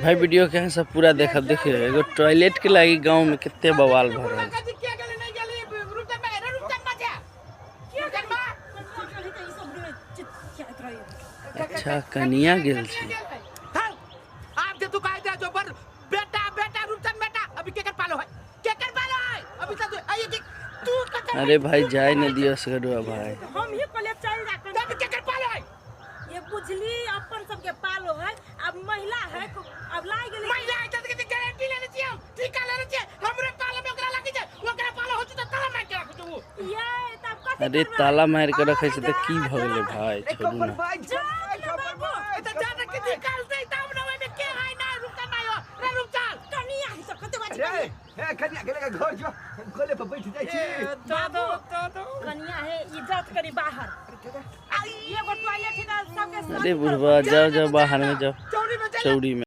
भाई वीडियो के अहाँ सब पूरा देखब। देखियौ एगो टॉयलेट के लागी गांव में कते बवाल भऽ रहल छै। अच्छा कनिया गेल छै। अरे भाई जाय न दियो सगरुआ भाई। हम ही कहलिए चल जा कनिया। ये बुझली अपन सबके पालो है, अब महिला है, अब लाग गेलै। महिला है त गारंटी लेने छियै, हम ठीका लेने छियै, हमरे पालो में ओकरा लागि छै, ओकरा पालो होत त ताला मारि के राखू उ। ये तब कथी अरे करबै? ताला मारि के रखै छै त की भ गेलै भाई, छोड़ू ना। ए त जा के निकालतै तब न ओइमे के है ना रुकल नहीं हो रे रुकल। कनिया है त कते बात रे हे कनिया के लगा घर जो गोले पर बैठ जाइ छी। बाबू कनिया है, इज्जत करी बाहर। आ एगो टॉयलेट है त सबके। अरे बुढ़वा जाओ जाओ बाहर में जाओ चौरी में चल। चौरी में।